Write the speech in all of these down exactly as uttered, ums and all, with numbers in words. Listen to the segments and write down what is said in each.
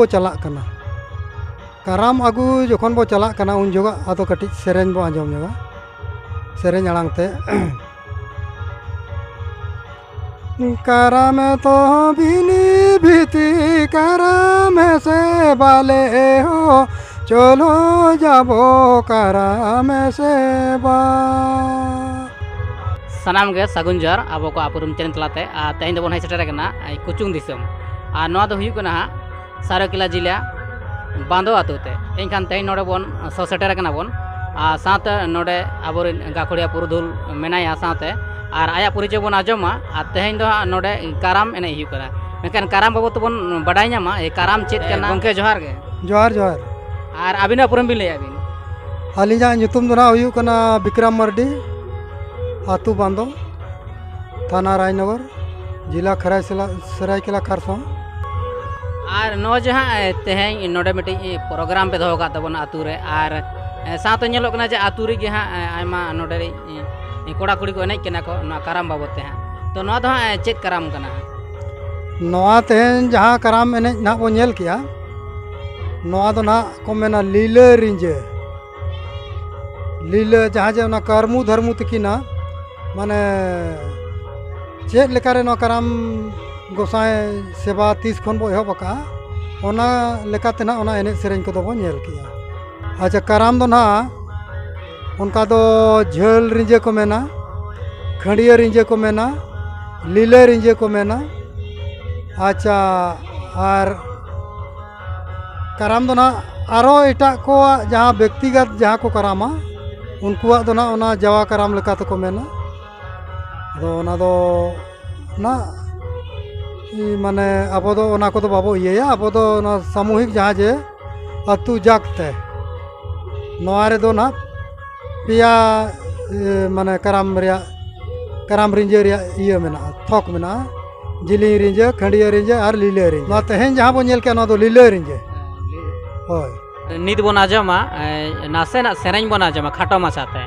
ᱪᱟᱞᱟᱜ ᱠᱟᱱᱟ᱾ ᱠᱟᱨᱟᱢ ᱟᱹᱜᱩ ᱡᱚᱠᱷᱚᱱ ᱵᱚ ᱪᱟᱞᱟᱜ ᱠᱟᱱᱟ, ᱩᱱ ᱡᱚᱦᱚᱜ ᱟᱫᱚ ᱠᱟᱹᱴᱤᱡ ᱥᱮᱨᱮᱧ ᱵᱚ ᱟᱸᱡᱚᱢ ᱧᱚᱜᱟ, ᱥᱮᱨᱮᱧ ᱟᱲᱟᱝ ᱛᱮ᱾ ᱠᱟᱨᱟᱢ ᱛᱚ ᱵᱤᱱᱤ ᱵᱷᱤᱛᱤ ᱠᱟᱨᱟᱢ ᱥᱮ ᱵᱟᱞᱮ ᱦᱚ, ᱪᱚᱞᱚ ᱡᱟᱵᱚ ᱠᱟᱨᱟᱢ ᱥᱮᱵᱟ᱾ ᱥᱟᱱᱟᱢ ᱜᱮ ᱥᱟᱹᱜᱩᱱ ᱡᱚᱦᱟᱨ ᱟᱵᱚ ᱠᱚᱣᱟᱜ ᱩᱯᱨᱩᱢ ᱪᱮᱱᱮᱞ ᱛᱟᱞᱟᱛᱮ᱾ ᱟᱨ ᱛᱮᱦᱮᱧ ᱫᱚᱵᱚᱱ ᱦᱮᱡ ᱥᱮᱴᱮᱨ ᱟᱠᱟᱱᱟ ᱠᱩᱪᱩᱝ ᱫᱤᱥᱚᱢ᱾ ᱟᱨ ᱱᱚᱣᱟ ᱫᱚ ᱦᱩᱭᱩᱜ ᱠᱟᱱᱟ ᱦᱟᱸᱜ ᱥᱟᱹᱨᱟᱹᱭᱠᱮᱞᱟ ᱡᱤᱞᱟ ᱵᱟᱸᱫᱚ ᱟᱹᱛᱩ ᱛᱮ᱾ ᱮᱱᱠᱷᱟᱱ ᱛᱮᱦᱮᱧ ᱱᱚᱰᱮ ᱵᱚᱱ ᱥᱚ ᱥᱮᱴᱮᱨ ᱟᱠᱟᱱᱟ ᱵᱚᱱ, ᱟᱨ ᱥᱟᱶᱛᱮ ᱱᱚᱰᱮ ᱟᱵᱚᱨᱮᱱ ᱜᱟᱹᱠᱷᱩᱲᱤᱭᱟᱹ ᱯᱩᱨᱩᱫᱷᱩᱞ ᱢᱮᱱᱟᱭᱟ ᱥᱟᱶᱛᱮ, ᱟᱨ ᱟᱭᱟᱜ ᱯᱚᱨᱤᱪᱚᱭ ᱵᱚᱱ ᱟᱸᱡᱚᱢᱟ᱾ ᱟᱨ ᱛᱮᱦᱮᱧ ᱫᱚ ᱦᱟᱸᱜ ᱱᱚᱰᱮ ᱠᱟᱨᱟᱢ ᱮᱱᱮᱡ ᱦᱩᱭᱩᱜ ᱠᱟᱱᱟ, ᱢᱮᱱᱠᱷᱟᱱ ᱠᱟᱨᱟᱢ ᱵᱟᱵᱚᱫ ᱛᱮᱵᱚᱱ ᱵᱟᱰᱟᱭ ᱧᱟᱢᱟ, ᱮ, ᱠᱟᱨᱟᱢ ᱪᱮᱫ ᱠᱟᱱᱟ᱾ ᱜᱚᱢᱠᱮ, ᱡᱚᱦᱟᱨ ᱜᱮ᱾ ᱡᱚᱦᱟᱨ, ᱡᱚᱦᱟᱨ᱾ ᱟᱨ ᱟᱹᱵᱤᱱᱟᱜ ᱩᱯᱨᱩᱢ ᱵᱤᱱ ᱞᱟᱹᱭᱟ ᱵᱤᱱ? ᱟᱹᱞᱤᱧᱟᱜ ᱧᱩᱛᱩᱢ ᱫᱚ ᱱᱟᱦᱟᱜ ᱦᱩᱭᱩᱜ ᱠᱟᱱᱟ ᱵᱤᱠᱨᱚᱢ ᱢᱟᱨᱰᱤ, ᱟᱹᱛᱩ ᱵᱟᱸᱫᱚ, ᱛᱷᱟᱱᱟ ᱨᱟᱡᱽᱱᱚᱜᱚᱨ, ᱡᱮᱞᱟ ᱠᱷᱟᱨᱟᱭᱥᱮᱞᱟ-, ᱥᱟᱹᱨᱟᱹᱭᱠᱮᱞᱟ ᱠᱷᱟᱨᱥᱚᱶᱟ᱾ ᱟᱨ ᱱᱚᱜᱼᱚᱭ ᱡᱮ ᱦᱟᱸᱜ, ᱮ, ᱛᱮᱦᱮᱧ ᱱᱚᱰᱮ ᱢᱤᱫᱴᱤᱡ, ᱮ, ᱯᱨᱳᱜᱨᱟᱢ ᱯᱮ ᱫᱚᱦᱚ ᱟᱠᱟᱫ ᱛᱟᱵᱚᱱᱟ ᱟᱹᱛᱩ ᱨᱮ, ᱟᱨ, ᱮ, ᱥᱟᱶᱛᱮ ᱧᱮᱞᱚᱜ ᱠᱟᱱᱟ ᱡᱮ ᱟᱹᱛᱩ ᱨᱮᱜᱮ ᱦᱟᱸᱜ, ᱮ, ᱟᱭᱢᱟ ᱱᱚᱰᱮ ᱨᱤᱡ, ᱮ, ᱠᱚᱲᱟ ᱠᱩᱲᱤ ᱠᱚ ᱮᱱᱮᱡ ᱠᱟᱱᱟ ᱠᱚ ᱱᱚᱣᱟ ᱠᱟᱨᱟᱢ ᱵᱟᱵᱚᱫ ᱛᱮ ᱦᱟᱸᱜ᱾ ᱛᱚ ᱱᱚᱣᱟ ᱫᱚ ᱦᱟᱸᱜ, ᱮ, ᱪᱮᱫ ᱠᱟᱨᱟᱢ ᱠᱟᱱᱟ ᱦᱟᱸᱜ? ᱱᱚᱣᱟ ᱛᱮᱦᱮᱧ ᱡᱟᱦᱟᱸ ᱠᱟᱨᱟᱢ ᱮᱱᱮᱡ ᱱᱟᱦᱟᱜ ᱵᱚᱱ ᱧᱮᱞ ᱠᱮᱜᱼᱟ, ᱱᱚᱣᱟ ᱫᱚ ᱱᱟᱦᱟᱜ ᱠᱚ ᱢᱮᱱᱟ ᱞᱤᱞᱟᱹ ᱨᱤᱸᱡᱟᱹ᱾ ᱞᱤᱞᱟᱹ ᱡᱟᱦᱟᱸ ᱡᱮ ᱚᱱᱟ ᱠᱟᱹᱨᱢᱩ ᱫᱷᱟᱹᱨᱢᱩ ᱛᱤᱠᱤᱱᱟ, ᱢᱟᱱᱮ ᱪᱮᱫ ᱞᱮᱠᱟᱨᱮ ᱱᱚᱣᱟ ᱠᱟᱨᱟᱢ ᱜᱚᱸᱥᱟᱭ ᱥᱮᱵᱟ ᱛᱤᱥ ᱠᱷᱚᱱ ᱵᱚ ᱮᱦᱚᱵ ᱟᱠᱟᱜᱼᱟ, ᱚᱱᱟ ᱞᱮᱠᱟᱛᱮ ᱱᱟᱦᱟᱜ ᱚᱱᱟ ᱮᱱᱮᱡ ᱥᱮᱨᱮᱧ ᱠᱚᱫᱚ ᱵᱚ ᱧᱮᱞ ᱠᱮᱜᱼᱟ᱾ ᱟᱪᱪᱷᱟ, ᱠᱟᱨᱟᱢ ᱫᱚ ᱱᱟᱦᱟᱜ ᱚᱱᱠᱟ ᱫᱚ ᱡᱷᱟᱹᱞ ᱨᱤᱸᱡᱟᱹ ᱠᱚ ᱢᱮᱱᱟ, ᱠᱷᱟᱹᱰᱭᱟᱹ ᱨᱤᱸᱡᱟᱹ ᱠᱚ ᱢᱮᱱᱟ, ᱞᱤᱞᱟᱹ ᱨᱤᱸᱡᱟᱹ ᱠᱚ ᱢᱮᱱᱟ᱾ ᱟᱪᱪᱷᱟ, ᱟᱨ ᱠᱟᱨᱟᱢ ᱫᱚ ᱱᱟᱦᱟᱜ ᱟᱨᱚ ᱮᱴᱟᱜ ᱠᱚᱣᱟᱜ ᱡᱟᱦᱟᱸ ᱵᱮᱠᱛᱤᱜᱚᱛ ᱡᱟᱦᱟᱸ ᱠᱚ ᱠᱟᱨᱟᱢᱟ, ᱩᱱᱠᱩᱣᱟᱜ ᱫᱚ ᱱᱟᱦᱟᱜ ᱚᱱᱟ ᱡᱟᱣᱟ ᱠᱟᱨᱟᱢ ᱞᱮᱠᱟ ᱛᱮᱠᱚ ᱢᱮᱱᱟ᱾ ᱟᱫᱚ ᱚᱱᱟ ᱫᱚ ᱱᱟᱦᱟᱜ, ᱢᱟᱱᱮ ᱟᱵᱚ ᱫᱚ ᱚᱱᱟ ᱠᱚᱫᱚ ᱵᱟᱵᱚ ᱤᱭᱟᱹᱭᱟ, ᱟᱵᱚ ᱫᱚ ᱚᱱᱟ ᱥᱟᱢᱩᱦᱤᱠ ᱡᱟᱦᱟᱸ ᱡᱮ ᱟᱹᱛᱩ ᱡᱟᱠ ᱛᱮ, ᱱᱚᱣᱟ ᱨᱮᱫᱚ ᱱᱟᱦᱟᱜ ᱯᱮᱭᱟ, ᱮ, ᱢᱟᱱᱮ ᱠᱟᱨᱟᱢ ᱨᱮᱭᱟᱜ, ᱠᱟᱨᱟᱢ ᱨᱤᱸᱡᱟᱹ ᱨᱮᱭᱟᱜ ᱤᱭᱟᱹ ᱢᱮᱱᱟᱜᱼᱟ, ᱛᱷᱚᱠ ᱢᱮᱱᱟᱜᱼᱟ᱾ ᱡᱤᱞᱤᱧ ᱨᱤᱸᱡᱟᱹ, ᱠᱷᱟᱹᱰᱭᱟᱹ ᱨᱤᱸᱡᱟᱹ ᱟᱨ ᱞᱤᱞᱟᱹ ᱨᱤᱸᱡᱟᱹ᱾ ᱱᱚᱣᱟ ᱛᱮᱦᱮᱧ ᱡᱟᱦᱟᱸ ᱵᱚᱱ ᱧᱮᱞ ᱠᱮᱜᱼᱟ, ᱱᱚᱣᱟ ᱫᱚ ᱞᱤᱞᱟᱹ ᱨᱤᱸᱡᱟᱹ᱾ ᱦᱳᱭ᱾ ᱱᱤᱛ ᱵᱚᱱ ᱟᱸᱡᱚᱢᱟ, ᱮ, ᱱᱟᱥᱮᱱᱟᱜ ᱥᱮᱨᱮᱧ ᱵᱚᱱ ᱟᱸᱡᱚᱢᱟ ᱠᱷᱟᱴᱚ ᱢᱟᱪᱷᱟᱛᱮ᱾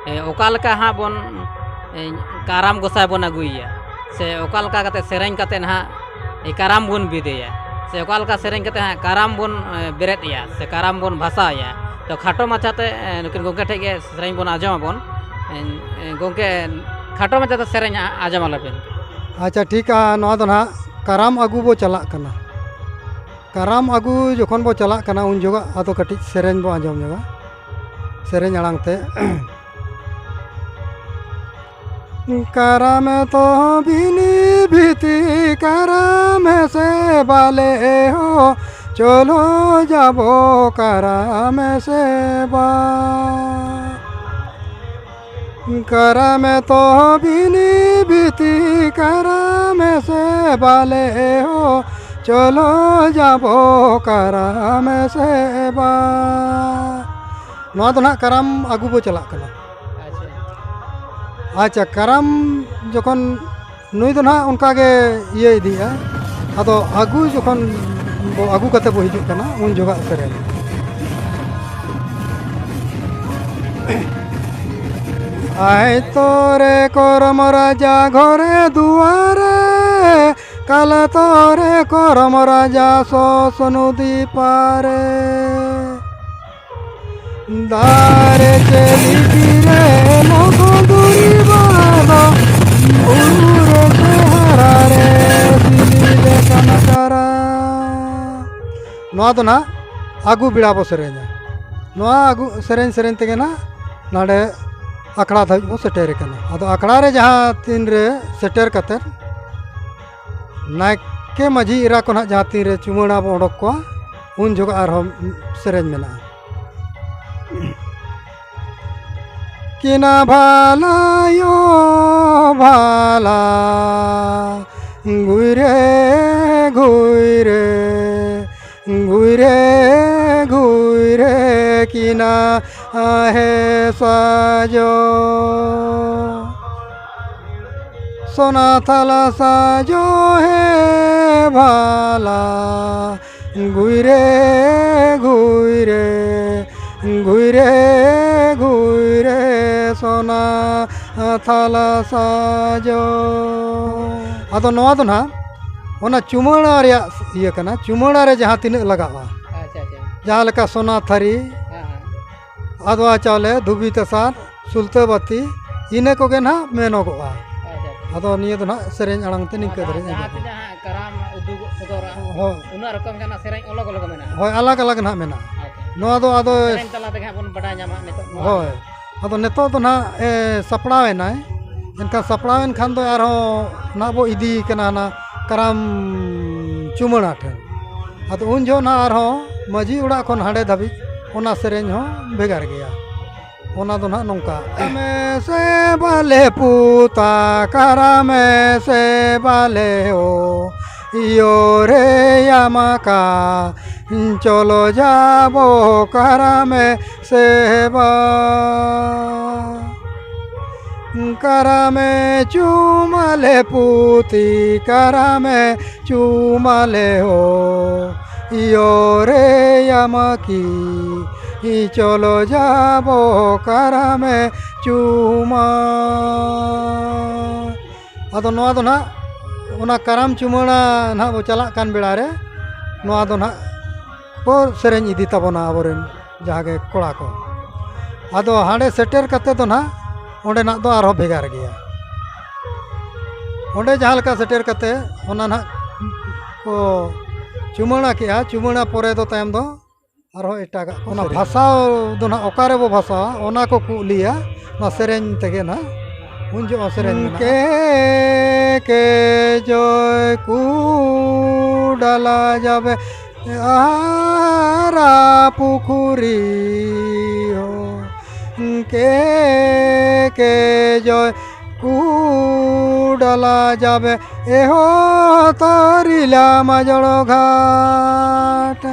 ᱮ, ᱚᱠᱟ ᱞᱮᱠᱟ ᱦᱟᱸᱜ ᱵᱚᱱ, ᱮ, ᱠᱟᱨᱟᱢ ᱜᱚᱸᱥᱟᱭ ᱵᱚᱱ ᱟᱹᱜᱩᱭᱮᱭᱟ, ᱥᱮ ᱚᱠᱟ ᱞᱮᱠᱟ ᱠᱟᱛᱮ ᱥᱮᱨᱮᱧ ᱠᱟᱛᱮ ᱱᱟᱦᱟᱜ, ᱮ, ᱠᱟᱨᱟᱢ ᱵᱚᱱ ᱵᱤᱫᱟᱹᱭᱟ᱾ ᱥᱮ ᱚᱠᱟ ᱞᱮᱠᱟ ᱥᱮᱨᱮᱧ ᱠᱟᱛᱮ ᱦᱟᱸᱜ ᱠᱟᱨᱟᱢ ᱵᱚᱱ ᱵᱮᱨᱮᱫ ᱮᱭᱟ ᱥᱮ ᱠᱟᱨᱟᱢ ᱵᱚᱱ ᱵᱷᱟᱥᱟᱣ ᱮᱭᱟ? ᱛᱚ ᱠᱷᱟᱴᱚ ᱢᱟᱪᱷᱟᱛᱮ ᱱᱩᱠᱤᱱ ᱜᱚᱢᱠᱮ ᱴᱷᱮᱱ ᱜᱮ ᱥᱮᱨᱮᱧ ᱵᱚᱱ ᱟᱸᱡᱚᱢ ᱟᱵᱚᱱ᱾ ᱜᱚᱢᱠᱮ, ᱠᱷᱟᱴᱚ ᱢᱟᱪᱷᱟᱛᱮ ᱥᱮᱨᱮᱧ ᱟᱸᱡᱚᱢ ᱟᱞᱮ ᱵᱤᱱ᱾ ᱟᱪᱪᱷᱟ, ᱴᱷᱤᱠᱟ᱾ ᱱᱚᱣᱟ ᱫᱚ ᱱᱟᱦᱟᱜ ᱠᱟᱨᱟᱢ ᱟᱹᱜᱩ ᱵᱚ ᱪᱟᱞᱟᱜ ᱠᱟᱱᱟ᱾ ᱠᱟᱨᱟᱢ ᱟᱹᱜᱩ ᱡᱚᱠᱷᱚᱱ ᱵᱚ ᱪᱟᱞᱟᱜ ᱠᱟᱱᱟ, ᱩᱱ ᱡᱚᱦᱚᱜ ᱟᱫᱚ ᱠᱟᱹᱴᱤᱡ ᱥᱮᱨᱮᱧ ᱵᱚ ᱟᱸᱡᱚᱢ ᱧᱚᱜᱟ᱾ ᱥᱮᱨᱮᱧ ᱟᱲᱟᱝ ᱛᱮ᱾ ᱠᱟᱨᱟᱢ ᱛᱚ ᱵᱤᱱᱤ ᱵᱷᱤᱛᱤ ᱠᱟᱨᱟᱢ ᱥᱮ ᱵᱟᱞᱮ ᱦᱚ, ᱪᱚᱞᱚ ᱡᱟᱵᱚ ᱠᱟᱨᱟᱢ ᱥᱮ ᱵᱟ᱾ ᱠᱟᱨᱟᱢ ᱛᱚ ᱵᱤᱱᱤ ᱵᱷᱤᱛᱤ ᱠᱟᱨᱟᱢ ᱥᱮ ᱵᱟᱞᱮ ᱦᱚ, ᱪᱚᱞᱚ ᱡᱟᱵᱚ ᱠᱟᱨᱟᱢ ᱥᱮ ᱵᱟ᱾ ᱱᱚᱣᱟ ᱫᱚ ᱱᱟᱦᱟᱜ ᱠᱟᱨᱟᱢ ᱟᱹᱜᱩ ᱵᱚ ᱪᱟᱞᱟᱜ ᱠᱟᱱᱟ᱾ ᱟᱪᱪᱷᱟ, ᱠᱟᱨᱟᱢ ᱡᱚᱠᱷᱚᱱ ᱱᱩᱭ ᱫᱚ ᱱᱟᱦᱟᱜ ᱚᱱᱠᱟ ᱜᱮ ᱤᱭᱟᱹ ᱤᱫᱤᱜᱼᱟ᱾ ᱟᱫᱚ ᱟᱹᱜᱩ ᱡᱚᱠᱷᱚᱱ ᱵᱚ ᱟᱹᱜᱩ ᱠᱟᱛᱮ ᱵᱚ ᱦᱤᱡᱩᱜ ᱠᱟᱱᱟ, ᱩᱱ ᱡᱚᱦᱚᱜ ᱥᱮᱨᱮᱧ᱾ ᱟᱭ ᱛᱚᱨᱮ ᱠᱚᱨᱚᱢ ᱨᱟᱡᱟ ᱜᱷᱚᱨᱮ ᱫᱩᱣᱟᱨᱮ, ᱠᱟᱞ ᱛᱚᱨᱮ ᱠᱚᱨᱚᱢ ᱨᱟᱡᱟ ᱥᱚᱥ ᱱᱚᱫᱤ ᱯᱟᱨᱮ᱾ ᱫᱟᱨᱮ ᱪᱮ ᱞᱤᱯᱤ ᱨᱮ ᱞᱚᱜᱚ ᱫᱩᱨᱤ ᱵᱟᱫᱚ, ᱵᱩᱨᱩ ᱨᱮ ᱥᱮᱦᱟᱨᱟ ᱨᱮ ᱥᱤᱞᱤ ᱞᱮᱠᱟᱱ ᱠᱟᱨᱟ᱾ ᱱᱚᱣᱟ ᱫᱚ ᱱᱟᱦᱟᱜ ᱟᱹᱜᱩ ᱵᱮᱲᱟ ᱵᱚ ᱥᱮᱨᱮᱧᱟ᱾ ᱱᱚᱣᱟ ᱟᱹᱜᱩ ᱥᱮᱨᱮᱧ ᱥᱮᱨᱮᱧ ᱛᱮᱜᱮ ᱱᱟᱦᱟᱜ ᱱᱚᱰᱮ ᱟᱠᱷᱲᱟ ᱫᱷᱟᱹᱵᱤᱡ ᱵᱚ ᱥᱮᱴᱮᱨ ᱟᱠᱟᱱᱟ᱾ ᱟᱫᱚ ᱟᱠᱷᱲᱟ ᱨᱮ ᱡᱟᱦᱟᱸ ᱛᱤᱱ ᱨᱮ ᱥᱮᱴᱮᱨ ᱠᱟᱛᱮᱫ ᱱᱟᱭᱠᱮ ᱢᱟᱹᱡᱷᱤ ᱮᱨᱟ ᱠᱚ ᱱᱟᱦᱟᱜ ᱡᱟᱦᱟᱸ ᱛᱤᱱ ᱨᱮ ᱪᱩᱢᱟᱹᱲᱟ ᱵᱚ ᱚᱰᱚᱠ ᱠᱚᱣᱟ, ᱩᱱ ᱡᱚᱦᱚᱜ ᱟᱨᱦᱚᱸ ᱥᱮᱨᱮᱧ ᱢᱮᱱᱟᱜᱼᱟ᱾ ᱠᱤᱱᱟ ᱵᱷᱟᱞᱟ ᱭᱳ ᱵᱷᱟᱞᱟ, ᱜᱩᱭᱨᱮ ᱜᱩᱭᱨᱮ, ᱜᱩᱭᱨᱮ ᱜᱩᱭᱨᱮ ᱠᱤᱱᱟ ᱦᱮ ᱥᱟᱡᱚ᱾ ᱥᱳᱱᱟ ᱛᱷᱟᱞᱟ ᱥᱟᱡᱚ ᱦᱮ ᱵᱷᱟᱞᱟ, ᱜᱩᱭᱨᱮ ᱜᱩᱭᱨᱮ, ᱜᱩᱭᱨᱮ ᱜᱩᱭᱨᱮ, ᱥᱳᱱᱟ ᱛᱷᱟᱞᱟ ᱥᱟᱡᱚ᱾ ᱟᱫᱚ ᱱᱚᱣᱟ ᱫᱚ ᱱᱟᱦᱟᱜ ᱚᱱᱟ ᱪᱩᱢᱟᱹᱲᱟ ᱨᱮᱭᱟᱜ ᱤᱭᱟᱹ ᱠᱟᱱᱟ, ᱪᱩᱢᱟᱹᱲᱟ ᱨᱮ ᱡᱟᱦᱟᱸ ᱛᱤᱱᱟᱹᱜ ᱞᱟᱜᱟᱜᱼᱟ, ᱟᱪᱪᱷᱟ, ᱟᱪᱪᱷᱟ᱾ ᱡᱟᱦᱟᱸ ᱞᱮᱠᱟ ᱥᱚᱱᱟ ᱛᱷᱟᱹᱨᱤ, ᱦᱮᱸ, ᱦᱮᱸ᱾ ᱟᱫᱽᱣᱟ ᱪᱟᱣᱞᱮ, ᱫᱷᱩᱵᱤ ᱛᱟᱥᱟᱫ, ᱥᱩᱞᱛᱟᱹ ᱵᱟᱹᱛᱤ, ᱤᱱᱟᱹ ᱠᱚᱜᱮ ᱱᱟᱦᱟᱜ ᱢᱮᱱᱚᱜᱚᱜᱼᱟ᱾ ᱟᱪᱪᱷᱟ, ᱟᱪᱪᱷᱟ᱾ ᱟᱫᱚ ᱱᱤᱭᱟᱹ ᱫᱚ ᱱᱟᱦᱟᱜ ᱥᱮᱨᱮᱧ ᱟᱲᱟᱝ ᱛᱮ ᱱᱤᱝᱠᱟᱹ ᱡᱟᱦᱟᱸ, ᱫᱷᱟᱹᱨᱤᱡ ᱡᱟᱦᱟᱸ ᱟᱸᱡᱚᱢᱚᱜᱼᱟ᱾ ᱛᱤᱱᱟᱹᱜ ᱦᱟᱸᱜ ᱠᱟᱨᱟᱢ ᱩᱫᱩᱜ ᱥᱚᱫᱚᱨᱟ, ᱦᱳᱭ᱾ ᱩᱱᱟᱹᱜ ᱨᱚᱠᱚᱢ ᱜᱮ ᱚᱱᱟ ᱥᱮᱨᱮᱧ ᱟᱞᱟᱜᱽ ᱟᱞᱟᱜᱽ ᱢᱮᱱᱟᱜᱼᱟ? ᱦᱳᱭ, ᱟᱞᱟᱜᱽ ᱟᱞᱟᱜᱽ ᱱᱟᱦᱟᱜ ᱢᱮᱱᱟᱜᱼᱟ᱾ ᱟᱪᱪᱷᱟ᱾ ᱱᱚᱣᱟ ᱫᱚ ᱟᱫᱚ ᱥᱮᱨᱮᱧ ᱛᱟᱞᱟ ᱛᱮᱜᱮ ᱦᱟᱸᱜ ᱵᱚᱱ ᱵᱟᱰᱟᱭ ᱧᱟᱢᱟ ᱱᱤᱛᱚᱜ ᱱᱚᱣᱟ᱾ ᱦᱳᱭ᱾ ᱟᱫᱚ ᱱᱤᱛᱚᱜ ᱫᱚ ᱱᱟᱦᱟᱜ, ᱮ, ᱥᱟᱯᱲᱟᱣ ᱮᱱᱟᱭ᱾ ᱮᱱᱠᱷᱟᱱ ᱥᱟᱯᱲᱟᱣ ᱮᱱ ᱠᱷᱟᱱ ᱫᱚ ᱟᱨᱦᱚᱸ ᱱᱟᱦᱟᱜ ᱵᱚ ᱤᱫᱤᱭᱮ ᱠᱟᱱᱟ ᱦᱟᱱᱟ ᱠᱟᱨᱟᱢ ᱪᱩᱢᱟᱹᱲᱟ ᱴᱷᱮᱱ᱾ ᱟᱫᱚ ᱩᱱ ᱡᱚᱦᱚᱜ ᱱᱟᱦᱟᱜ ᱟᱨᱦᱚᱸ ᱢᱟᱹᱡᱷᱤ ᱚᱲᱟᱜ ᱠᱷᱚᱱ ᱦᱟᱸᱰᱮ ᱫᱷᱟᱹᱵᱤᱡ ᱚᱱᱟ ᱥᱮᱨᱮᱧ ᱦᱚᱸ ᱵᱷᱮᱜᱟᱨ ᱜᱮᱭᱟ᱾ ᱚᱱᱟ ᱫᱚ ᱱᱟᱦᱟᱜ ᱱᱚᱝᱠᱟ᱾ ᱠᱟᱨᱟᱢᱮ ᱥᱮ ᱵᱟᱞᱮ ᱯᱩᱛᱟ, ᱠᱟᱨᱟᱢᱮ ᱥᱮ ᱵᱟᱞᱮ ᱳ, ᱤᱭᱳ ᱨᱮ ᱭᱟᱢᱟᱠᱟ, ᱪᱚᱞᱚ ᱡᱟᱵᱚ ᱠᱟᱨᱟᱢᱮ ᱥᱮᱵᱟ᱾ ᱠᱟᱨᱟᱢᱮ ᱪᱩᱢᱟᱞᱮ ᱯᱩᱛᱤ, ᱠᱟᱨᱟᱢᱮ ᱪᱩᱢᱟᱞᱮ ᱦᱳ, ᱤᱭᱳ ᱨᱮ ᱭᱟᱢᱟᱠᱤ, ᱪᱚᱞᱚ ᱡᱟᱵᱚ ᱠᱟᱨᱟᱢᱮ ᱪᱩᱢᱟ᱾ ᱟᱫᱚ ᱱᱚᱣᱟ ᱫᱚ ᱱᱟᱦᱟᱜ ᱚᱱᱟ ᱠᱟᱨᱟᱢ ᱪᱩᱢᱟᱹᱲᱟ ᱱᱟᱦᱟᱜ ᱵᱚ ᱪᱟᱞᱟᱜ ᱠᱟᱱ ᱵᱮᱲᱟ ᱨᱮ ᱱᱚᱣᱟ ᱫᱚ ᱱᱟᱦᱟᱜ ᱠᱚ ᱥᱮᱨᱮᱧ ᱤᱫᱤ ᱛᱟᱵᱚᱱᱟ ᱟᱵᱚᱨᱮᱱ ᱡᱟᱦᱟᱸ ᱜᱮ ᱠᱚᱲᱟ ᱠᱚ᱾ ᱟᱫᱚ ᱦᱟᱸᱰᱮ ᱥᱮᱴᱮᱨ ᱠᱟᱛᱮ ᱫᱚ ᱱᱟᱦᱟᱜ ᱚᱸᱰᱮᱱᱟᱜ ᱫᱚ ᱟᱨᱦᱚᱸ ᱵᱷᱮᱜᱟᱨ ᱜᱮᱭᱟ᱾ ᱚᱸᱰᱮ ᱡᱟᱦᱟᱸ ᱞᱮᱠᱟ ᱥᱮᱴᱮᱨ ᱠᱟᱛᱮ ᱚᱱᱟ ᱱᱟᱦᱟᱜ ᱠᱚ ᱪᱩᱢᱟᱹᱲᱟ ᱠᱮᱜᱼᱟ, ᱪᱩᱢᱟᱹᱲᱟ ᱯᱚᱨᱮ ᱫᱚ ᱛᱟᱭᱚᱢ ᱫᱚ ᱟᱨᱦᱚᱸ ᱮᱴᱟᱜᱟᱜ ᱠᱚ ᱚᱱᱟ ᱥᱮᱨᱮᱧᱟ᱾ ᱵᱷᱟᱥᱟᱣ ᱫᱚ ᱱᱟᱦᱟᱜ ᱚᱠᱟ ᱨᱮᱵᱚ ᱵᱷᱟᱥᱟᱣᱟ, ᱚᱱᱟ ᱠᱚ ᱠᱩᱞᱤᱭᱟ, ᱚᱱᱟ ᱥᱮᱨᱮᱧ ᱛᱮᱜᱮ ᱱᱟᱦᱟᱜ᱾ ᱩᱱ ᱡᱚᱦᱚᱜ ᱥᱮᱨᱮᱧ ᱢᱮᱱᱟᱜᱼᱟ᱾ ᱠᱮ ᱠᱮ ᱡᱚᱭ ᱠᱩᱰᱟᱞᱟ ᱡᱟᱵᱮ ᱟᱨᱟ ᱯᱩᱠᱷᱩᱨᱤ ᱦᱚᱸ᱾ ᱠᱮ ᱠᱮ ᱡᱚᱭ ᱠᱩᱰᱟᱞᱟ ᱡᱟᱵᱮ ᱮᱦᱚ ᱛᱟᱹᱨᱤᱞᱟ ᱢᱟᱡᱚᱲ ᱜᱷᱟᱴ᱾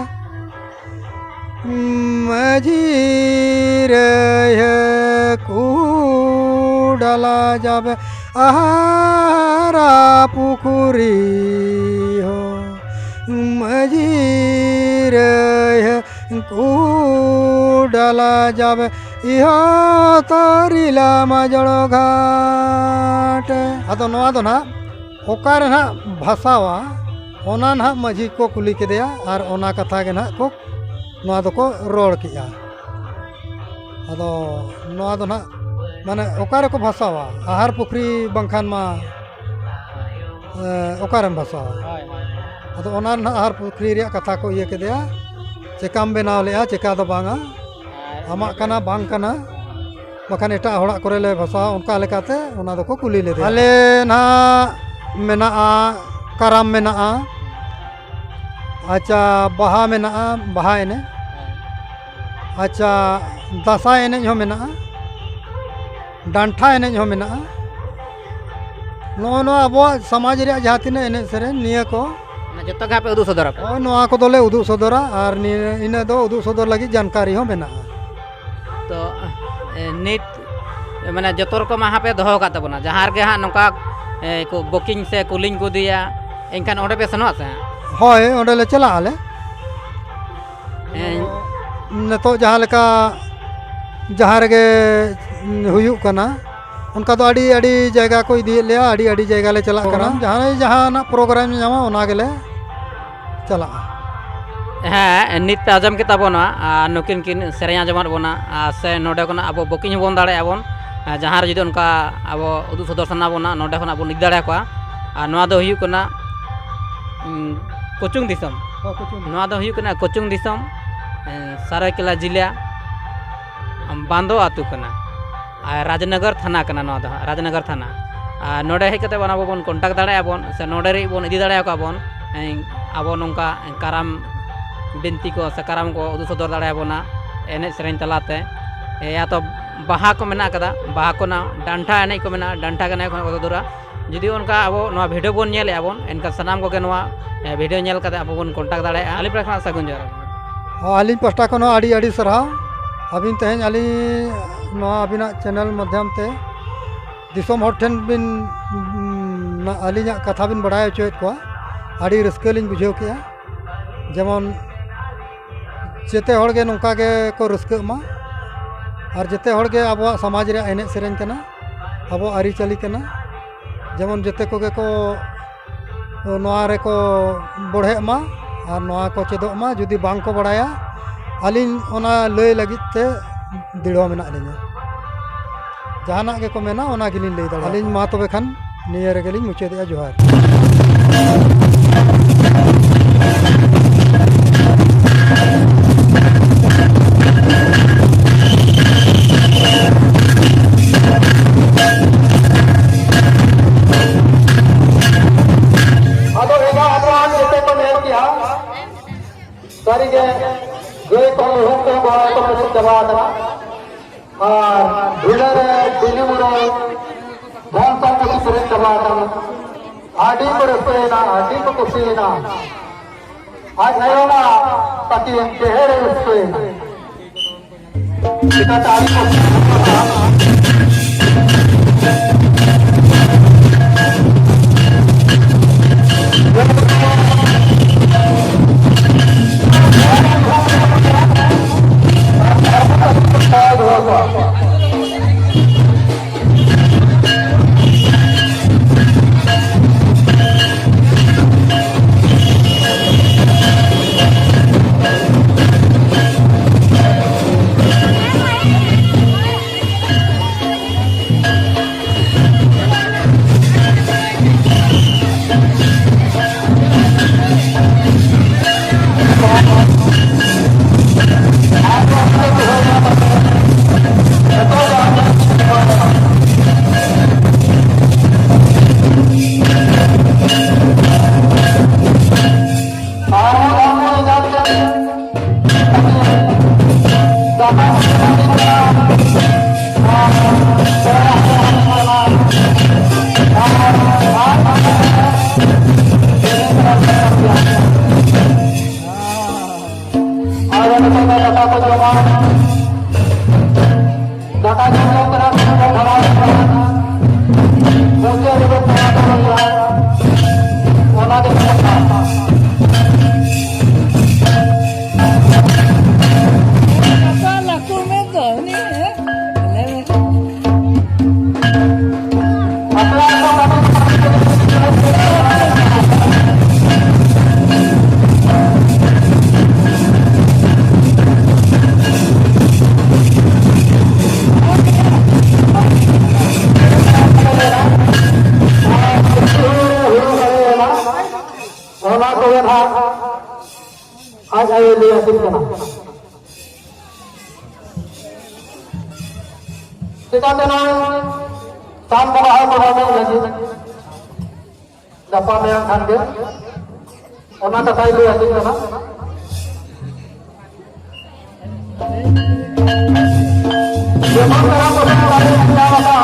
ᱢᱟᱹᱡᱷᱤ ᱨᱮ ᱦᱮ ᱠᱩᱰᱟᱞᱟ ᱡᱟᱵᱮ ᱟᱦᱟᱨᱟ ᱯᱩᱠᱷᱩᱨᱤ ᱦᱚᱸ᱾ ᱢᱟᱹᱡᱷᱤ ᱨᱮ ᱦᱮ ᱠᱩᱰᱟᱞᱟ ᱡᱟᱵᱮ ᱤᱦᱚ ᱛᱟᱹᱨᱤᱞᱟ ᱢᱟᱡᱚᱲ ᱜᱷᱟᱴ᱾ ᱟᱫᱚ ᱱᱚᱣᱟ ᱫᱚ ᱱᱟᱦᱟᱜ ᱚᱠᱟᱨᱮ ᱱᱟᱦᱟᱜ ᱵᱷᱟᱥᱟᱣᱟ, ᱚᱱᱟ ᱱᱟᱦᱟᱜ ᱢᱟᱹᱡᱷᱤ ᱠᱚ ᱠᱩᱞᱤ ᱠᱮᱫᱮᱭᱟ ᱟᱨ ᱚᱱᱟ ᱠᱟᱛᱷᱟ ᱜᱮ ᱱᱟᱦᱟᱜ ᱠᱚ, ᱱᱚᱣᱟ ᱫᱚᱠᱚ ᱨᱚᱲ ᱠᱮᱜᱼᱟ᱾ ᱟᱫᱚ ᱱᱚᱣᱟ ᱫᱚ ᱱᱟᱦᱟᱜ ᱢᱟᱱᱮ ᱚᱠᱟ ᱨᱮᱠᱚ ᱵᱷᱟᱥᱟᱣᱟ? ᱟᱦᱟᱨ ᱯᱩᱠᱷᱨᱤ ᱵᱟᱝᱠᱷᱟᱱ ᱢᱟ, ᱮ, ᱚᱠᱟᱨᱮᱢ ᱵᱷᱟᱥᱟᱣᱟ? ᱦᱳᱭ, ᱦᱳᱭ, ᱦᱳᱭ᱾ ᱟᱫᱚ ᱚᱱᱟ ᱱᱟᱦᱟᱜ ᱟᱦᱟᱨ ᱯᱩᱠᱷᱨᱤ ᱨᱮᱭᱟᱜ ᱠᱟᱛᱷᱟ ᱠᱚ ᱤᱭᱟᱹ ᱠᱮᱫᱮᱭᱟ, ᱪᱮᱠᱟᱢ ᱵᱮᱱᱟᱣ ᱞᱮᱜᱼᱟ, ᱪᱮᱠᱟ ᱫᱚ ᱵᱟᱝᱟ, ᱟᱨ ᱟᱢᱟᱜ ᱠᱟᱱᱟ ᱵᱟᱝ ᱠᱟᱱᱟ, ᱵᱟᱠᱷᱟᱱ ᱮᱴᱟᱜ ᱦᱚᱲᱟᱜ ᱠᱚᱨᱮ ᱞᱮ ᱵᱷᱟᱥᱟᱣᱟ, ᱚᱱᱠᱟ ᱞᱮᱠᱟᱛᱮ ᱚᱱᱟ ᱫᱚᱠᱚ ᱠᱩᱞᱤ ᱞᱮᱫᱮᱭᱟ᱾ ᱟᱞᱮ ᱱᱟᱦᱟᱜ ᱢᱮᱱᱟᱜᱼᱟ, ᱠᱟᱨᱟᱢ ᱢᱮᱱᱟᱜᱼᱟ, ᱟᱪᱪᱷᱟ, ᱵᱟᱦᱟ ᱢᱮᱱᱟᱜᱼᱟ, ᱵᱟᱦᱟ ᱮᱱᱮᱡ, ᱟᱪᱪᱷᱟ, ᱫᱟᱸᱥᱟᱭ ᱮᱱᱮᱡ ᱦᱚᱸ ᱢᱮᱱᱟᱜᱼᱟ᱾ ᱰᱟᱱᱴᱷᱟ ᱮᱱᱮᱡ ᱦᱚᱸ ᱢᱮᱱᱟᱜᱼᱟ᱾ ᱱᱚᱜᱼᱚ ᱱᱚᱣᱟ ᱟᱵᱚᱣᱟᱜ ᱥᱚᱢᱟᱡᱽ ᱨᱮᱭᱟᱜ ᱡᱟᱦᱟᱸ ᱛᱤᱱᱟᱹᱜ ᱮᱱᱮᱡ ᱥᱮᱨᱮᱧ, ᱱᱤᱭᱟᱹ ᱠᱚ, ᱢᱟᱱᱮ ᱡᱚᱛᱚ ᱜᱮ ᱦᱟᱸᱜ ᱯᱮ ᱩᱫᱩᱜ ᱥᱚᱫᱚᱨᱟ ᱯᱮ? ᱦᱳᱭ, ᱱᱚᱣᱟ ᱠᱚᱫᱚᱞᱮ ᱩᱫᱩᱜ ᱥᱚᱫᱚᱨᱟ ᱟᱨ ᱱᱤᱭᱟᱹ, ᱤᱱᱟᱹ ᱫᱚ ᱩᱫᱩᱜ ᱥᱚᱫᱚᱨ ᱞᱟᱹᱜᱤᱫ ᱡᱟᱱᱠᱟᱨᱤ ᱦᱚᱸ ᱢᱮᱱᱟᱜᱼᱟ᱾ ᱛᱚ, ᱮ, ᱱᱤᱛ, ᱢᱟᱱᱮ ᱡᱚᱛᱚ ᱨᱚᱠᱚᱢᱟᱜ ᱦᱟᱸᱜ ᱯᱮ ᱫᱚᱦᱚ ᱟᱠᱟᱫ ᱛᱟᱵᱚᱱᱟ, ᱡᱟᱦᱟᱸ ᱨᱮᱜᱮ ᱦᱟᱸᱜ ᱱᱚᱝᱠᱟ, ᱮ, ᱠᱚ ᱵᱩᱠᱤᱝ ᱥᱮ ᱠᱩᱞᱤᱝ ᱠᱚ ᱤᱫᱤᱭᱟ, ᱮᱱᱠᱷᱟᱱ ᱚᱸᱰᱮ ᱯᱮ ᱥᱮᱱᱚᱜᱼᱟ ᱥᱮ? ᱦᱳᱭ, ᱚᱸᱰᱮ ᱞᱮ ᱪᱟᱞᱟᱜ ᱟᱞᱮ᱾ ᱦᱮᱸ᱾ ᱱᱤᱛᱚᱜ ᱡᱟᱦᱟᱸ ᱞᱮᱠᱟ, ᱡᱟᱦᱟᱸ ᱨᱮᱜᱮ ᱦᱩᱭᱩᱜ ᱠᱟᱱᱟ, ᱚᱱᱠᱟ ᱫᱚ ᱟᱹᱰᱤ, ᱟᱹᱰᱤ ᱡᱟᱭᱜᱟ ᱠᱚ ᱤᱫᱤᱭᱮᱫ ᱞᱮᱭᱟ, ᱟᱹᱰᱤ, ᱟᱹᱰᱤ ᱡᱟᱭᱜᱟ ᱞᱮ ᱪᱟᱞᱟᱜ ᱠᱟᱱᱟ᱾ ᱯᱨᱳᱜᱨᱟᱢ? ᱡᱟᱦᱟᱸᱭ ᱡᱟᱦᱟᱱᱟᱜ ᱯᱨᱳᱜᱨᱟᱢ ᱧᱟᱢᱟ, ᱚᱱᱟ ᱜᱮᱞᱮ ᱪᱟᱞᱟᱜᱼᱟ᱾ ᱦᱮᱸ, ᱱᱤᱛ ᱯᱮ ᱟᱸᱡᱚᱢ ᱠᱮᱫ ᱛᱟᱵᱚᱱᱟ, ᱟᱨ ᱱᱩᱠᱤᱱ ᱠᱤᱱ ᱥᱮᱨᱮᱧ ᱟᱸᱡᱚᱢᱟᱫ ᱵᱚᱱᱟ, ᱟᱨ ᱥᱮ ᱱᱚᱰᱮ ᱠᱷᱚᱱᱟᱜ ᱟᱵᱚ ᱵᱩᱠᱤᱝ ᱦᱚᱸᱵᱚᱱ ᱫᱟᱲᱮᱭᱟᱜᱼᱟ ᱵᱚᱱ᱾ ᱟᱨ ᱡᱟᱦᱟᱸ ᱨᱮ ᱡᱩᱫᱤ ᱚᱱᱠᱟ ᱟᱵᱚ ᱩᱫᱩᱜ ᱥᱚᱫᱚᱨ ᱥᱟᱱᱟ ᱵᱚᱱᱟ, ᱱᱚᱰᱮ ᱠᱷᱚᱱᱟᱜ ᱵᱚᱱ ᱤᱫᱤ ᱫᱟᱲᱮᱭᱟᱠᱚᱣᱟ᱾ ᱟᱨ ᱱᱚᱣᱟ ᱫᱚ ᱦᱩᱭᱩᱜ ᱠᱟᱱᱟ, ᱩᱸ, ᱠᱚᱪᱩᱝ ᱫᱤᱥᱚᱢ᱾ ᱦᱚᱸ, ᱠᱚᱪᱩᱝ᱾ ᱱᱚᱣᱟ ᱫᱚ ᱦᱩᱭᱩᱜ ᱠᱟᱱᱟ ᱠᱚᱪᱩᱝ ᱫᱤᱥᱚᱢ, ᱮᱸ, ᱥᱟᱨᱟᱭᱠᱮᱞᱟ ᱡᱤᱞᱟ, ᱵᱟᱸᱫᱳ ᱟᱹᱛᱩ ᱠᱟᱱᱟ᱾ ᱟᱨ ᱨᱟᱡᱽᱱᱚᱜᱚᱨ ᱛᱷᱟᱱᱟ ᱠᱟᱱᱟ ᱱᱚᱣᱟ ᱫᱚ ᱦᱟᱸᱜ, ᱨᱟᱡᱽᱱᱚᱜᱚᱨ ᱛᱷᱟᱱᱟ᱾ ᱟᱨ ᱱᱚᱰᱮ ᱦᱮᱡ ᱠᱟᱛᱮ ᱵᱚᱱ, ᱟᱵᱚ ᱵᱚᱱ contact ᱫᱟᱲᱮᱭᱟᱜᱼᱟ ᱵᱚᱱ, ᱥᱮ ᱱᱚᱰᱮ ᱨᱮ ᱵᱚᱱ ᱤᱫᱤ ᱫᱟᱲᱮᱭᱟᱠᱚᱣᱟ ᱵᱚᱱ, ᱮᱸ, ᱟᱵᱚ ᱱᱚᱝᱠᱟ ᱠᱟᱨᱟᱢ ᱵᱤᱱᱛᱤ ᱠᱚ ᱥᱮ ᱠᱟᱨᱟᱢ ᱠᱚ ᱩᱫᱩᱜ ᱥᱚᱫᱚᱨ ᱫᱟᱲᱮᱭᱟᱵᱚᱱᱟ ᱮᱱᱮᱡ ᱥᱮᱨᱮᱧ ᱛᱟᱞᱟᱛᱮ᱾ ᱮ, ᱭᱟ ᱛᱚ ᱵᱟᱦᱟ ᱠᱚ ᱢᱮᱱᱟᱜ ᱠᱟᱫᱟ, ᱵᱟᱦᱟ ᱠᱚ ᱨᱮᱱᱟᱜ ᱰᱟᱱᱴᱟ ᱮᱱᱮᱡ ᱠᱚ ᱢᱮᱱᱟᱜᱼᱟ, ᱰᱟᱱᱴᱟ ᱮᱱᱮᱡ ᱠᱷᱚᱱᱟᱜ ᱠᱚ ᱥᱚᱫᱚᱨᱟ᱾ ᱡᱩᱫᱤ ᱚᱱᱠᱟ ᱟᱵᱚ ᱱᱚᱣᱟ video ᱵᱚᱱ ᱧᱮᱞᱮᱫᱼᱟ ᱵᱚᱱ, ᱮᱱᱠᱷᱟᱱ ᱥᱟᱱᱟᱢ ᱠᱚᱜᱮ ᱱᱚᱣᱟ, ᱮ, video ᱧᱮᱞ ᱠᱟᱛᱮ ᱟᱵᱚ ᱵᱚᱱ contact ᱫᱟᱲᱮᱭᱟᱜᱼᱟ᱾ ᱟᱹᱞᱤᱧ ᱯᱟᱦᱴᱟ ᱠᱷᱚᱱᱟᱜ ᱥᱟᱹᱜᱩᱱ ᱡᱚᱦᱟᱨ᱾ ᱦᱚᱸ, ᱟᱹᱞᱤᱧ ᱯᱟᱦᱴᱟ ᱠᱷᱚᱱ ᱦᱚᱸ ᱟᱹᱰᱤ ᱟᱹᱰᱤ ᱥᱟᱨᱦᱟᱣ᱾ ᱟᱹᱵᱤᱱ ᱛᱮᱦᱮᱧ ᱟᱹᱞᱤᱧ ᱱᱚᱣᱟ ᱟᱹᱵᱤᱱᱟᱜ channel ᱢᱟᱫᱽᱫᱷᱚᱢ ᱛᱮ ᱫᱤᱥᱚᱢ ᱦᱚᱲ ᱴᱷᱮᱱ ᱵᱤᱱ, ᱩᱢ, ᱟᱹᱞᱤᱧᱟᱜ ᱠᱟᱛᱷᱟ ᱵᱤᱱ ᱵᱟᱲᱟᱭ ᱦᱚᱪᱚᱭᱮᱫ ᱠᱚᱣᱟ᱾ ᱟᱹᱰᱤ ᱨᱟᱹᱥᱠᱟᱹ ᱞᱤᱧ ᱵᱩᱡᱷᱟᱹᱣ ᱠᱮᱜᱼᱟ᱾ ᱡᱮᱢᱚᱱ ᱡᱮᱛᱮ ᱦᱚᱲ ᱜᱮ ᱱᱚᱝᱠᱟ ᱜᱮᱠᱚ ᱨᱟᱹᱥᱠᱟᱹᱜ ᱢᱟ᱾ ᱟᱨ ᱡᱮᱛᱮ ᱦᱚᱲ ᱜᱮ ᱟᱵᱚᱣᱟᱜ ᱥᱚᱢᱟᱡᱽ ᱨᱮᱭᱟᱜ ᱮᱱᱮᱡ ᱥᱮᱨᱮᱧ ᱠᱟᱱᱟ, ᱟᱵᱚᱣᱟᱜ ᱟᱹᱨᱤᱪᱟᱹᱞᱤ ᱠᱟᱱᱟ᱾ ᱡᱮᱢᱚᱱ ᱡᱚᱛᱚ ᱠᱚᱜᱮ ᱠᱚ ᱱᱚᱣᱟ ᱨᱮᱠᱚ ᱵᱚᱲᱦᱮᱜ ᱢᱟ ᱟᱨ ᱱᱚᱣᱟ ᱠᱚ ᱪᱮᱫᱚᱜ ᱢᱟ᱾ ᱡᱩᱫᱤ ᱵᱟᱝ ᱠᱚ ᱵᱟᱲᱟᱭᱟ, ᱟᱹᱞᱤᱧ ᱚᱱᱟ ᱞᱟᱹᱭ ᱞᱟᱹᱜᱤᱫ ᱛᱮ ᱫᱤᱲᱦᱚ ᱢᱮᱱᱟᱜ ᱞᱤᱧᱟ᱾ ᱡᱟᱦᱟᱱᱟᱜ ᱜᱮᱠᱚ ᱢᱮᱱᱟ, ᱚᱱᱟ ᱜᱮᱞᱤᱧ ᱞᱟᱹᱭ ᱫᱟᱲᱮᱭᱟᱜᱼᱟ᱾ ᱟᱹᱞᱤᱧ ᱢᱟ ᱛᱚᱵᱮ ᱠᱷᱟᱱ ᱱᱤᱭᱟᱹ ᱨᱮᱜᱮᱞᱤᱧ ᱢᱩᱪᱟᱹᱫᱮᱜᱼᱟ᱾ ᱡᱚᱦᱟᱨ᱾ ᱟᱫᱚ ᱮᱴᱟᱜ ᱦᱟᱯᱲᱟᱢ ᱡᱚᱛᱚ ᱠᱚ ᱧᱮᱞ ᱠᱮᱜᱼᱟ᱾ ᱥᱟᱹᱨᱤᱜᱮ ᱜᱟᱹᱭ ᱠᱚ, ᱢᱤᱦᱩ ᱠᱚ, ᱜᱚᱲᱟ ᱠᱚ ᱯᱮᱨᱮᱡ ᱪᱟᱵᱟ ᱟᱠᱟᱱᱟ᱾ ᱟᱨ ᱵᱷᱤᱲᱟᱹ ᱨᱮ ᱵᱤᱞᱤ ᱢᱩᱨᱟᱹᱭ, ᱫᱷᱚᱱ ᱥᱚᱢᱯᱚᱛᱤ ᱯᱮᱨᱮᱡ ᱪᱟᱵᱟ ᱟᱠᱟᱱᱟ᱾ ᱟᱹᱰᱤ ᱠᱚ ᱨᱟᱹᱥᱠᱟᱹᱭᱮᱱᱟ, ᱟᱹᱰᱤ ᱠᱚ ᱠᱩᱥᱤᱭᱮᱱᱟ᱾ ᱟᱡ ᱟᱭᱳ ᱢᱟ ᱛᱟᱹᱠᱤᱱ ᱰᱮᱦᱮᱨ ᱨᱟᱹᱥᱠᱟᱹᱭᱮᱱᱟ᱾ ᱪᱤᱠᱟᱹᱛᱮ ᱟᱹᱰᱤ ᱠᱚ ᱟᱨ ᱱᱤᱛᱚᱜ ᱫᱚ ᱫᱟᱠᱟ ᱠᱚ ᱡᱚᱢᱟ᱾ ᱫᱟᱠᱟ ᱡᱚᱢ ᱡᱚᱢ ᱛᱮ ᱱᱟᱜ ᱠᱚ ᱵᱷᱟᱜᱟᱣ ᱠᱟᱱᱟ᱾ ᱢᱩᱪᱟᱹᱫ ᱨᱮᱫᱚ ᱛᱚᱣᱟ ᱠᱚ ᱧᱩᱭᱟ᱾ ᱚᱱᱟ ᱜᱮ ᱠᱟᱛᱷᱟ᱾ ᱞᱟᱹᱴᱩ ᱢᱮ ᱫᱚ ᱩᱱᱤ, ᱦᱮᱸ? ᱪᱤᱠᱟᱹᱛᱮ ᱱᱚᱜᱼᱚᱭ ᱥᱟᱱ ᱵᱚᱸᱜᱟ ᱦᱚᱲ ᱵᱚᱸᱜᱟ ᱢᱮᱱ ᱞᱟᱹᱜᱤᱫ ᱜᱟᱯᱟ ᱢᱮᱭᱟᱝ ᱠᱷᱟᱱ ᱜᱮ ᱚᱱᱟ ᱠᱟᱛᱷᱟᱭ ᱞᱟᱹᱭ ᱟᱹᱞᱤᱧ ᱠᱟᱱᱟ᱾ ᱡᱮᱢᱚᱱ ᱠᱟᱨᱟᱢ ᱜᱚᱸᱥᱟᱭ ᱵᱟᱵᱚᱱ ᱧᱟᱢ ᱟᱠᱟᱫᱼᱟ,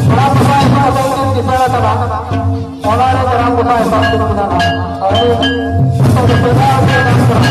ᱠᱟᱨᱟᱢ ᱜᱚᱸᱥᱟᱭ ᱠᱚ ᱟᱵᱚ ᱵᱚᱱ ᱠᱤᱥᱟᱹᱬ ᱟᱠᱟᱱᱟ, ᱚᱱᱟ ᱨᱮ ᱠᱟᱨᱟᱢ ᱜᱚᱸᱥᱟᱭ ᱥᱟᱵ ᱠᱚ ᱢᱮᱱᱟᱜᱼᱟ᱾ ᱟᱹᱰᱤ ᱡᱚᱛᱚ ᱜᱮ ᱥᱮᱵᱟ ᱟᱹᱰᱤ ᱟᱸᱴ ᱠᱟᱱᱟ᱾